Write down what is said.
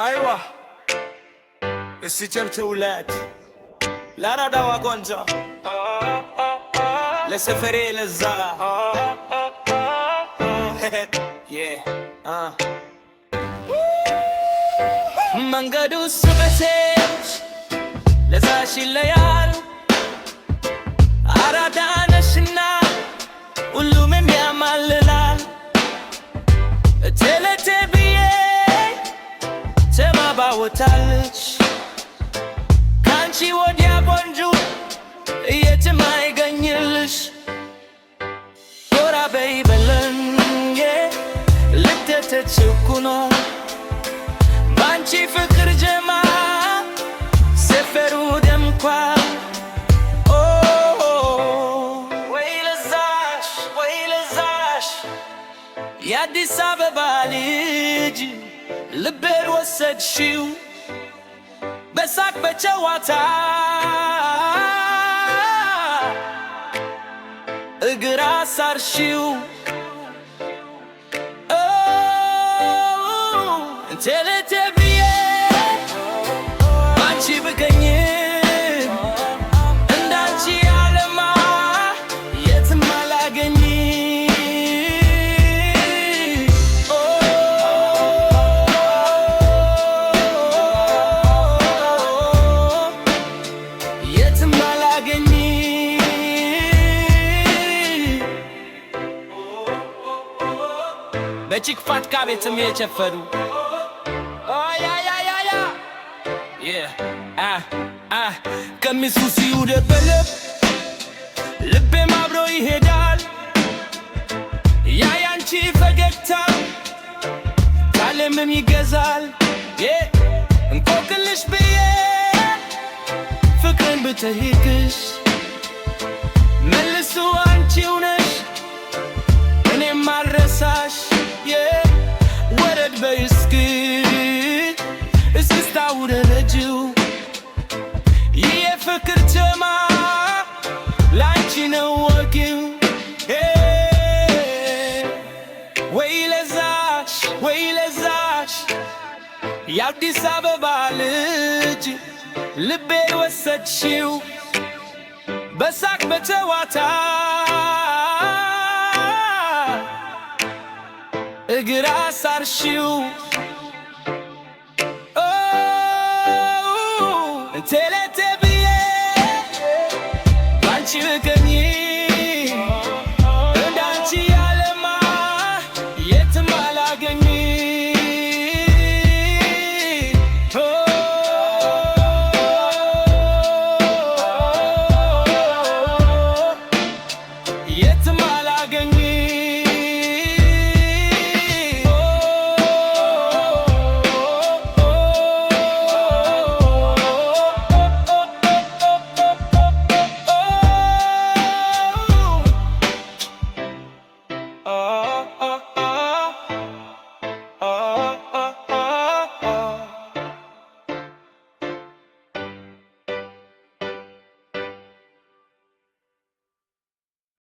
አይዋ፣ እስቲ ጨብጭቡላት ለአራዳዋ ቆንጆ፣ ለሰፈሬ ለዛ። Yeah. መንገዱ ስበሴች ለዛሽ ይለያል። አራዳ ነሽና ሁሉም ያማልላል። እቴለቴ ብዬ ተማባወታለች፣ ካንቺ ወዲያ ቆንጆ የትም አይገኝልሽ። ጎራ በይ በለን፣ ልቤ ተቸኩሏል ባንቺ ፍቅር ጀማ፣ ሰፈሩ ደምቋል። ወይ ለዛሽ፣ ወይ ለዛሽ፣ የአዲስ አበባ ልጅ፣ ልቤን ወሰድሽው በሳቅ በጨዋታ፣ እግር አሳርሺው። ቴሌቴ ብዬ ባንቺ ብገኝ እንዳንቺ ያለማ የትም አላገኝ። ኦ፣ የትም አላገኝ። በጭቅፋት ካቤትም የጨፈሩ። አያያያያ፣ ቀሚሱ ሲውለበለብ ልቤም አብሮ ይሄዳል። ያ ያንቺ ፈገግታ ካለምን ይገዛል። እንቆቅልሽ ብዬ ፍቅርን ብጠይቅሽ መልሱ አንቺው ነሽ፣ እኔም አልረሳሽ። ወረድ በይ እስኪ፣ እስክስታ ውረጂው፣ ይህ የፍቅር ጀማ ላንቺ ነው ወጊው። ወይ ለዛሽ፣ ወይ ለዛሽ፣ የአዲስ አበባ ልጅ፣ ልቤ ወሰድሽው በሳቅ በጨዋታ፣ እግር አሳርሺው።